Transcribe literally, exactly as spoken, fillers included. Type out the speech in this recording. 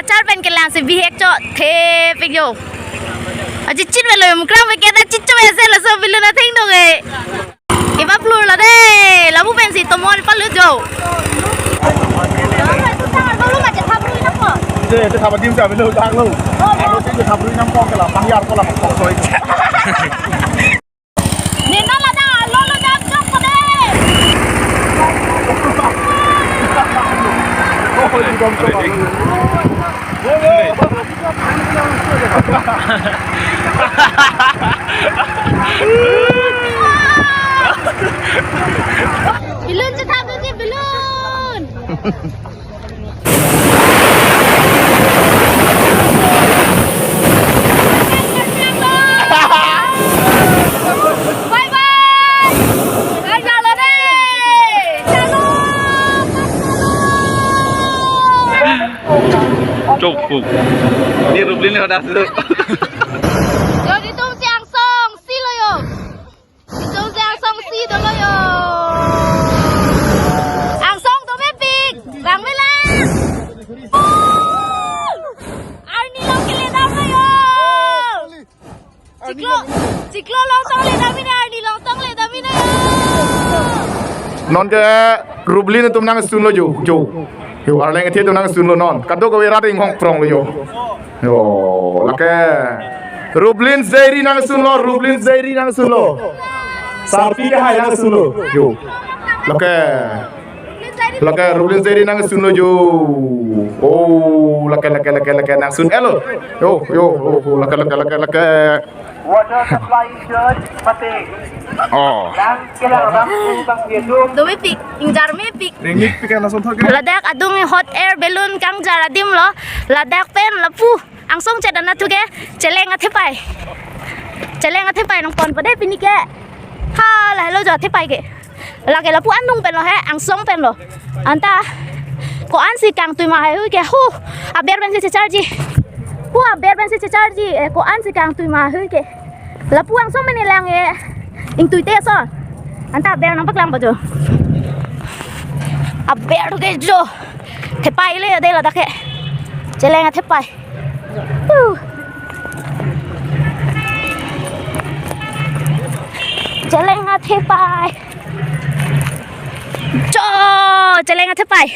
Char pen kelang si bihek cho thepik yo. Aji chin velo mukram ke ta chin cho ese laso balloon atheng dong e. Iba plur lo de, lapu pensi tomon palut jo. Je, je thap adim sa belo dak lo. Alo si je thap rui nam pong ke la, pangyar ko la pong soi. Nina lada, lo lo jam jok ko de. Oh, di bom ko. Balloon chethap doji, balloon. Bye bye. Bye, jalo de. Jalo. Chokpuk. Di Rublin le hadak lo. Yo, itum si angsong si lo yo. Itum si angsong si dolo yo. Angsong do mepik. Bang melang. Arni along kele dam lo yo. Chiklo, chiklo along tong le dam mene, arni along tong le dam mene yo. Non ke Rublin atum nangsun lo jo, jo. Yo, Arleng athe atum nangsun lo non. Kadokave rat inghong prong lo yo. Yo, lake Rublin Jeri nangsun lo, Rublin Jeri nangsun lo. Sarpi ke hai nangsun lo. Yo. Lake, lake Rublin Jeri nangsun lo jo. Oh, lake, lake, lake, lake nangsun elo. Yo, yo, oh, oh, lake, lake, lake, lake. Water supply in charge, mate. Oh. Lang kelang bang bang dia tu. Do mepik, ingjar mepik. Ringit pikan langsung thok. Ladak adung hot air balloon kangjar adim lo. Ladak pen lapu angsong chet anat thu ke cheleng athepai. Cheleng athepai nangpon pade pini ke. Ha, lahelo jo athepai ke. Lake lapu anung pen lo he, angsong pen lo. Anta ko-an si kangtui ma haihui ke, hu, aber pensi checharji. Hu, aber pensi checharji, eh, ko-an si kangtui ma haihui ke. Lapu angsong mene lang e, ingtui te so. Anta aber nangpaklang ba jo. Aber ke jo. Thepai le de ladak ke. Cheleng athepai. Huh. Cheleng athepai. Cho, cheleng athepai.